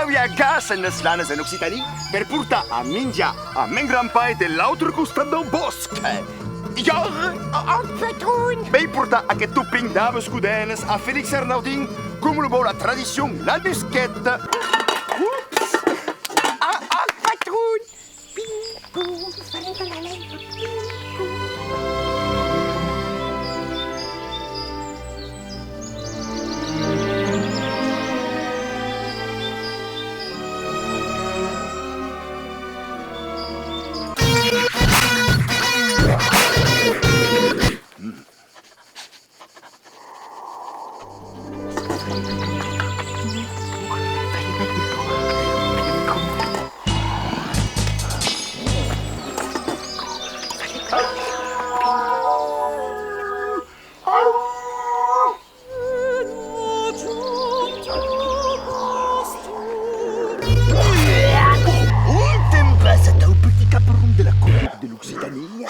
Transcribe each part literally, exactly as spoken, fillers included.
Viatjatz en las lanas en Occitània per portar a minjar a men grand-pair de l'autre costat del bòsc. Jo, ò, ò, patron! Vei portar aqueth topin d'abas codenas a Félix Arnaudin, coma lo vòu la tradicion, la nusqueta. Ups! Ò, ò, patron! Ping, pong, farem la lèira. Ping, pong. Ont te'n vas, atau, petit caperon de la color de l'Occitània?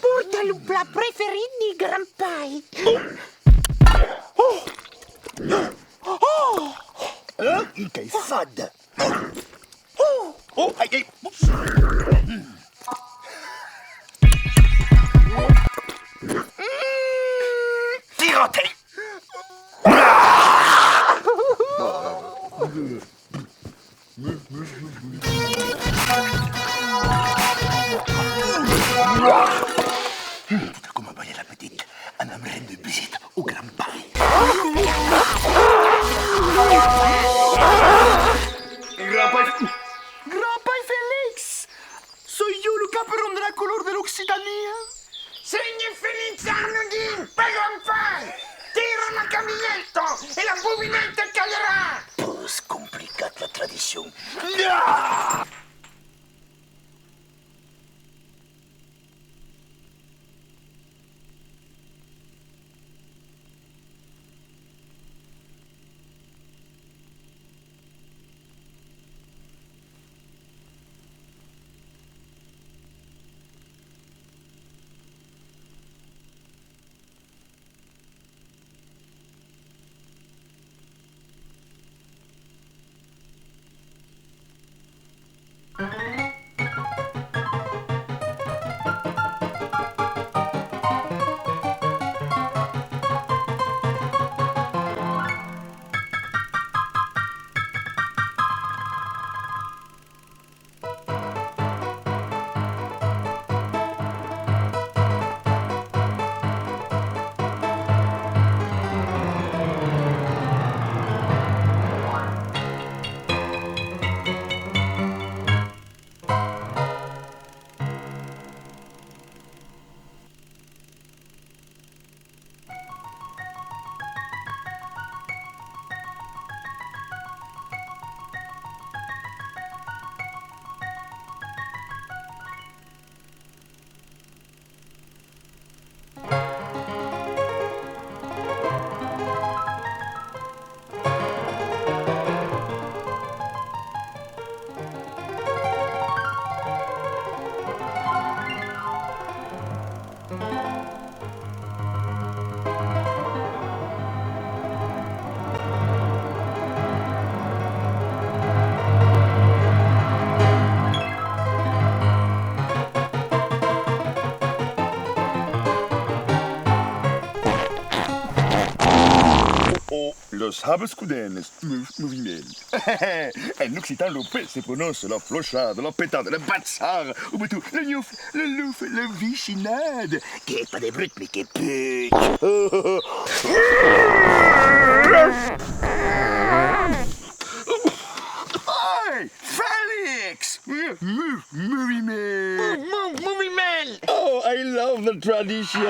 Porta lo plat preferit de grand-pair. Oh! Oh! Oh! Qu'ei fad! Oh! Oh, ai, ai! Tira-te! Puta, coma balha l'apetit! Anam rendre visita au grand-pair. Grand-pair, grand-pair Félix! Soi jo lo caperon de la color de l'Occitània. Sénher Félix Arnaudin, pas grand-pair! Tira la camilheta e la bobineta calharà! Pus complicat la tradicion. Ah! Oh, oh, las habas codenas, mo-, moviment. En occitan, lo P se prononça la flochada, la petada, la batsara, o meton la nhof, la lofa, la vichinada. Qu'ei pas de brut, mes que puch. Ai! Félix! Mo-, mo-, moviment! Mo-, mo-, moviment! Oh, I love the tradition!